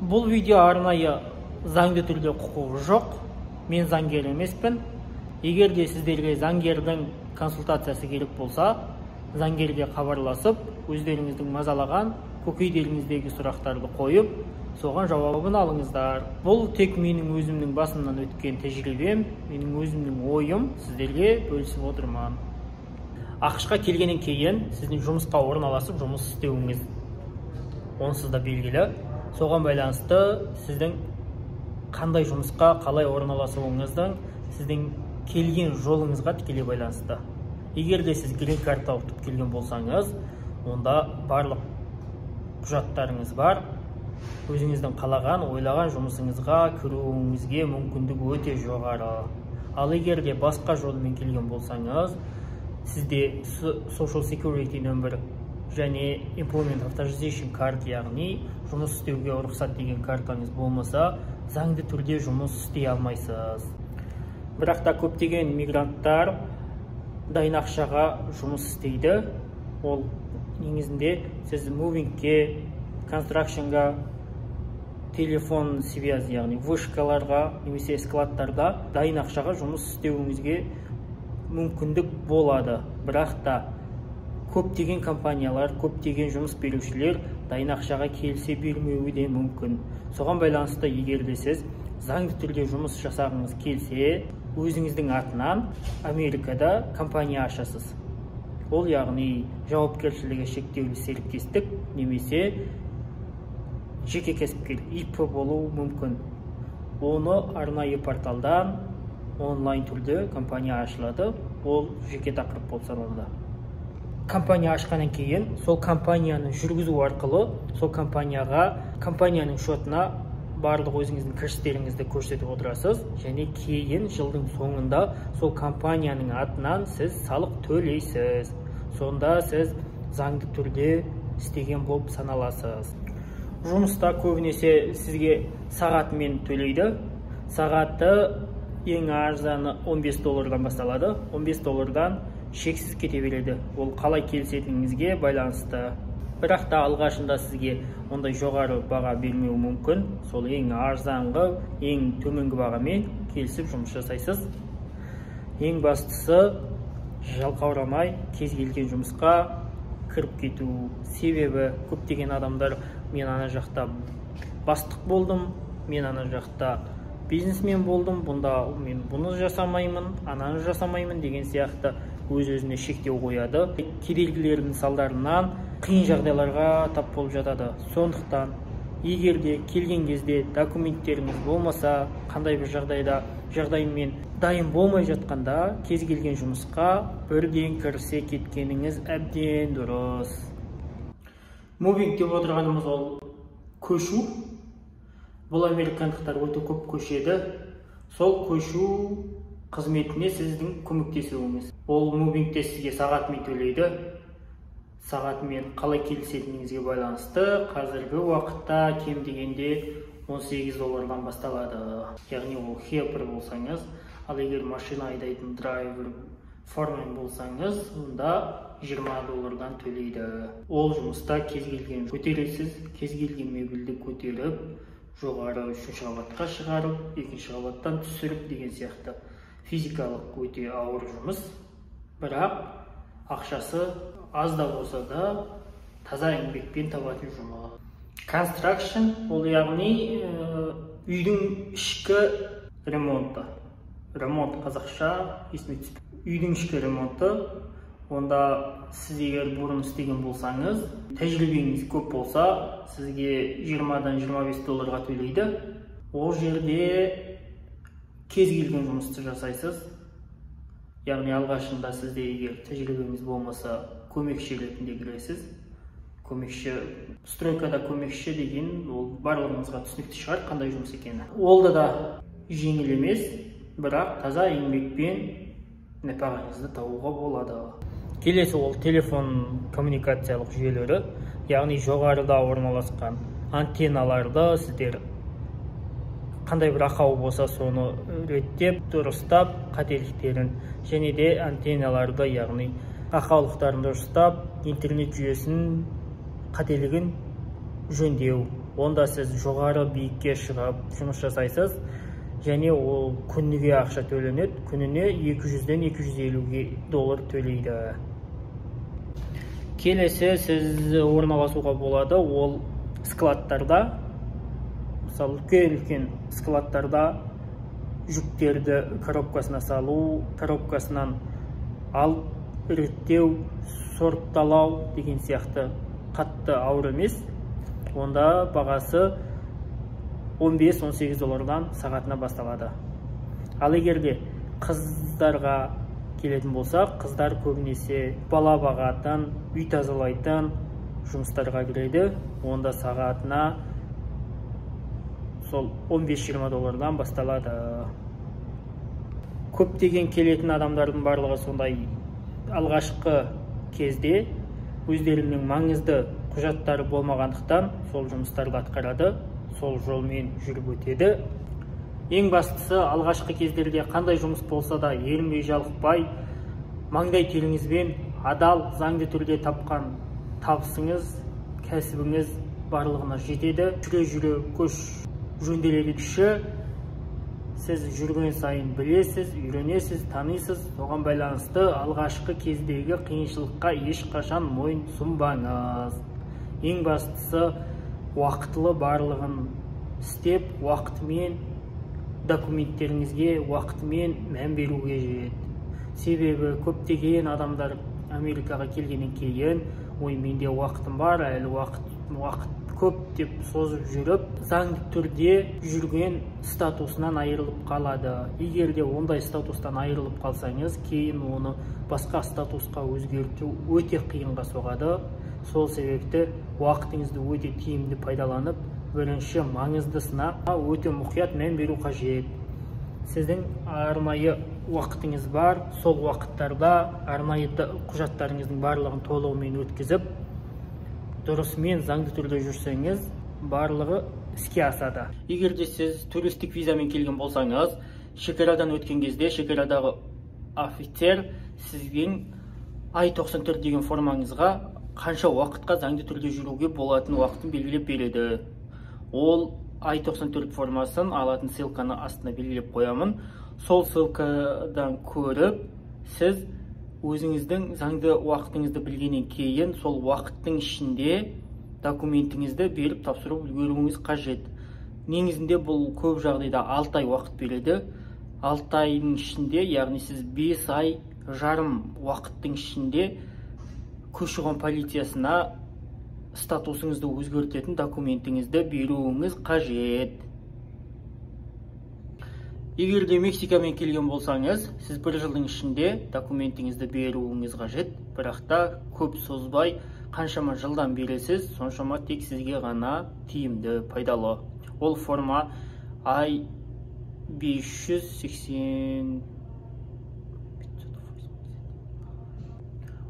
Бұл видео арнайы заңды түрде құқығы жоқ. Мен заңгер емеспін. Егер де сіздерге заңгердің консультациясы керек болса, заңгерге хабарласып, өздеріңіздің мазалаған көкейдеріңіздегі сұрақтарды қойып, соған жауабын алыңыздар. Бұл тек менің өзімнің басымнан өткен тәжірибем, менің өзімнің ойым, сіздерге бөлісіп отырмын. АҚШ-қа келгеннен кейін сіздің жұмысқа орналасып жұмыс істеуіңіз онсыз да белгілі. Соған байланысты сіздің қандай жұмысқа қалай орналасуыңыздың сіздің келген жолыңызға тікелей байланысты. Егер де сіз грин карта ұтып келген болсаңыз, онда барлық құжаттарыңыз бар, өзіңіздің қалаған, ойлаған жұмысыңызға кіруіңізге мүмкіндік өте жоғары. Ал егер де басқа жолмен келген болсаңыз, сізде Social Security number және Employment Authorization Card, яғни жұмыс істеуге рұқсат деген картаңыз болмаса, заңды түрде жұмыс істей алмайсыз. Бірақ та көптеген мигранттар дайын ақшаға жұмыс істейді. Ол негізінде сіз moving ке, construction ға, телефон связь, яғни вышкаларға немесе складтарда дайын ақшаға жұмыс істеуіңізге мүмкіндік болады. Бірақ та көптеген компаниялар, көптеген жұмыс берушілер дайын ақшаға келісе бермеуі де мүмкін. Соған байланысты егер де сіз заңды түрде жұмыс жасағыңыз келсе, өзіңіздің атынан Америкада компания ашасыз. Ол яғни жауапкершілігі шектеулі серіктестік немесе жеке кәсіпкер ИП болуы мүмкін. Оны арнайы порталдан онлайн түрде компания ашылады. Ол жеке тақырып болып саналады. Компания ашқаннан кейін сол компанияны жүргізу арқылы сол компанияға, компанияның шотына барлық өзіңіздің кірістеріңізді көрсетіп отырасыз және кейін жылдың соңында сол компанияның атынан сіз салық төлейсіз. Сонда сіз заңды түрде істеген болып саналасыз. Жұмыста көбінесе сізге сағатымен төлейді. Сағаты ең арзаны 15 доллардан басталады. 15 доллардан шексіз кете береді. Ол қалай келісетініңізге байланысты. Бірақ та алғашында сізге ондай жоғары баға бермеуі мүмкін. Сол ең арзанғы, ең төменгі бағамен келісіп жұмыс жасайсыз. Ең бастысы жалқаурамай кез келген жұмысқа кіріп кету. Себебі көптеген адамдар мен ана жақта бастық болдым, мен ана жақта бизнесмен болдым, бұнда мен бұны жасамаймын, ананы жасамаймын деген сияқты өз-өзіне шектеу қояды. Кедергілердің салдарынан қиын жағдайларға тап болып жатады. Сондықтан егер де келген кезде документтеріңіз болмаса, қандай бір жағдайда жағдаймен дайын болмай жатқанда кез келген жұмысқа бірден кірісе кеткеніңіз әбден дұрыс. Moving деп отырғанымыз ол көшу. Бұл американдықтар өте көп көшеді. Сол көшу қызметіне сіздің көмектесуіңіз. Ол moving те сізге сағатымен төлейді. Сағатымен қалай келісетініңізге байланысты қазіргі уақытта кем дегенде 18 доллардан басталады. Яғни ол helper болсаңыз, ал егер машина айдайтын драйвер, foreman болсаңыз, онда 20 доллардан төлейді. Ол жұмыста кез келген көтересіз, кез келген мебельді көтеріп, жоғары үшінші қабатқа шығарып, екінші қабаттан түсіріп деген сияқты. Физикалық өте ауыр жұмыс, бірақ ақшасы аз да болса да таза еңбекпен табатын жұмыс. Construction ол яғни үйдің ішкі ремонты. Ремонт қазақша есіме түсті. Үйдің ішкі ремонты. Онда сіз егер бұрын істеген болсаңыз, тәжірибеңіз көп болса, сізге 20-дан 25 долларға төлейді. Ол жерде кез келген жұмысты жасайсыз. Яғни алғашында сізде егер тәжірибеңіз болмаса, көмекші ретінде кіресіз. Көмекші, стройкада көмекші деген ол барлығыңызға түсінікті шығар қандай жұмыс екені. Ол да жеңіл емес, бірақ таза еңбекпен нәпақаңызды табуға болады. Келесі ол телефон коммуникациялық жүйелері, яғни жоғарыда орналасқан антенналарды сіздер қандай бір ақау болса соны реттеп, дұрыстап, қателіктерін және де антенналарды, яғни ақаулықтарын дұрыстап, интернет жүйесінің қателігін жөндеу. Онда сіз жоғары биікке шығып жұмыс жасайсыз және ол күніге ақша төленеді. Күніне 200-ден 250 доллар төлейді. Келесі сіз орналасуға болады, ол складтарда. Мысалы, үлкен-үлкен складтарда жүктерді коробкасына салу, коробкасынан алып реттеу, сортталау деген сияқты қатты ауыр емес. Онда бағасы 15-18 доллардан сағатына басталады. Ал егер де қыздарға келетін болсақ, қыздар көбінесе бала бағатын, үй тазалайтын жұмыстарға кіреді. Онда сағатына сол 15-20 доллардан басталады. Көптеген келетін адамдардың барлығы сондай алғашқы кезде өздерінің маңызды құжаттары болмағандықтан сол жұмыстарды атқарады, сол жолмен жүріп өтеді. Ең бастысы, алғашқы кездерде қандай жұмыс болса да ерінбей жалықпай, маңдай теріңізбен адал, заңды түрде тапқан табысыңыз, кәсібіңіз барлығына жетеді. Жүре-жүре көш жөнделеді кіші. Сіз жүрген сайын білесіз, үйренесіз, танисыз. Соған байланысты алғашқы кездегі қиыншылыққа ешқашан мойын сұнбаңыз. Ең бастысы, уақытылы барлығын істеп, уақытымен документтеріңізге уақытымен мән беруге қажет. Себебі көптеген адамдар Америкаға келгеннен кейін, ой, менде уақытым бар, әлі уақыт көп деп созып жүріп, заңды түрде жүрген статусынан айырылып қалады. Егер де ондай статустан айырылып қалсаңыз, кейін оны басқа статусқа өзгерту өте қиынға соғады. Сол себепті уақытыңызды өте тиімді пайдаланып, бірінші маңыздысына өте мұқият мән беру қажет. Сіздің арнайы уақытыңыз бар, сол уақыттарда арнайы құжаттарыңыздың барлығын толығымен өткізіп, дұрысымен заңды түрде жүрсеңіз, барлығы іске асады. Егер де сіз туристік визамен келген болсаңыз, шекарадан өткен кезде шекарадағы офицер сіздің I-94 деген формаңызға қанша уақытқа заңды түрде жүруге болатын уақытын белгілеп береді. Ол I-94 формасын алатын ссылканы астына белгілеп қоямын. Сол ссылкадан көріп, сіз өзіңіздің заңды уақытыңызды білгеннен кейін сол уақыттың ішінде документіңізді беріп тапсырып үлгеруіңіз қажет. Негізінде бұл көп жағдайда 6 ай уақыт береді. 6 айдың ішінде, яғни сіз 5 ай жарым уақыттың ішінде көші-қон полициясына статусыңызды өзгертетін документіңізді беруіңіз қажет. Егер де Мексикамен келген болсаңыз, сіз бір жылдың ішінде документіңізді беруіңіз қажет. Бірақ та көп созбай, қаншама жылдан бересіз, соншама тек сізге ғана тиімді, пайдалы. Ол форма I-580.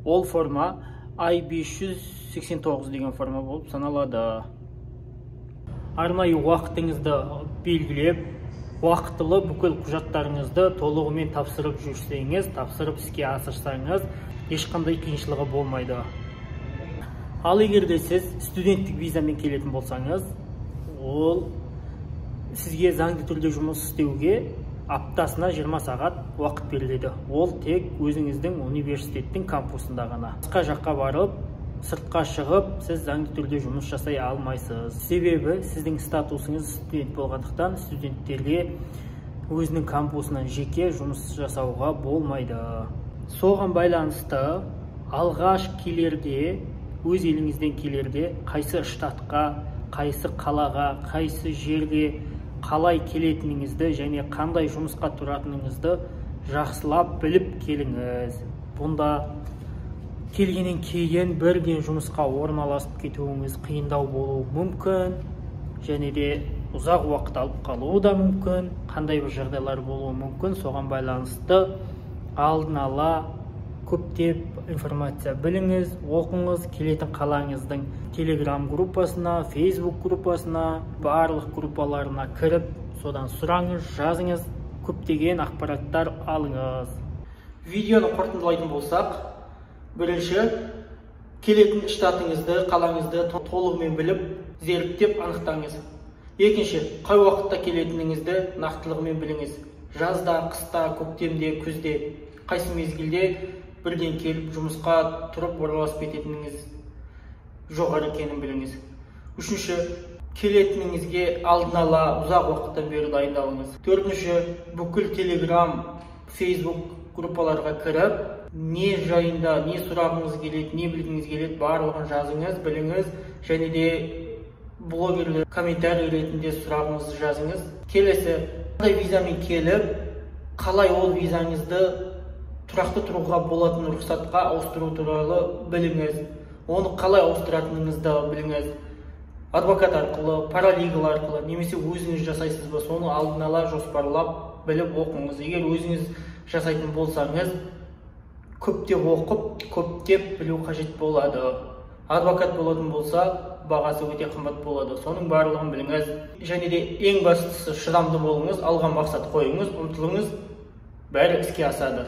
Ол форма I-589 деген форма болып саналады. Арнайы уақытыңызды белгілеп, уақытылы бүкіл құжаттарыңызды толығымен тапсырып жүрсеңіз, тапсырып іске асырсаңыз, ешқандай қиыншылығы болмайды. Ал егер де сіз студенттік визамен келетін болсаңыз, ол сізге заңды түрде жұмыс істеуге аптасына 20 сағат уақыт беріледі. Ол тек өзіңіздің университеттің кампусында ғана. Басқа жаққа барып, сыртқа шығып, сіз заңды түрде жұмыс жасай алмайсыз. Себебі сіздің статусыңыз студент болғандықтан студенттерге өзінің кампусынан жеке жұмыс жасауға болмайды. Соған байланысты алғаш келерде, өз еліңізден келерде қайсы штатқа, қайсы қалаға, қайсы жерге қалай келетініңізді және қандай жұмысқа тұратыныңызды жақсылап біліп келіңіз. Бұнда келгеннен кейін бірден жұмысқа орналасып кетуіңіз қиындау болуы мүмкін, және де ұзақ уақыт алып қалуы да мүмкін, қандай бір жағдайлар болуы мүмкін. Соған байланысты алдын ала көптеп информация біліңіз, оқыңыз. Келетін қалаңыздың Telegram группасына, Facebook группасына, барлық группаларына кіріп, содан сұраңыз, жазыңыз, көптеген ақпараттар алыңыз. Видеоны қорытындылайтын болсақ, бірінші, Келетін штатыңызды, қалаңызды толығымен біліп, зерттеп анықтаңыз. Екінші, қай уақытта келетініңізді нақтылығымен біліңіз. Жазда, қыста, көктемде, күзде, қайсы мезгілде бірден келіп жұмысқа тұрып орналасып кететініңіз жоғары екенін біліңіз. Үшінші, келетініңізге алдын ала ұзақ уақыттан бері дайындалыңыз. Төртінші, бүкіл Телеграм, Фейсбук группаларға кіріп, не жайында, не сұрағыңыз келеді, не білгіңіз келеді, барлығын жазыңыз, біліңіз, және де блогерлер комментарий ретінде сұрағыңызды жазыңыз. Келесі, қандай визамен келіп, қалай ол визаңызды тұрақты тұруға болатын рұқсатқа ауыстыру туралы біліңіз. Оны қалай ауыстыратыныңызды біліңіз. Адвокат арқылы, паралигал арқылы, немесе өзіңіз жасайсыз ба, соны алдын ала жоспарлап, біліп оқыңыз. Егер өзіңіз жасайтын болсаңыз, көптеп оқып, көптеп білу қажет болады. Адвокат болатын болса, бағасы өте қымбат болады. Соның барлығын біліңіз. Және де ең бастысы, шыдамды болыңыз, алған мақсат қойыңыз, ұмтылыңыз, бәрі іске асады.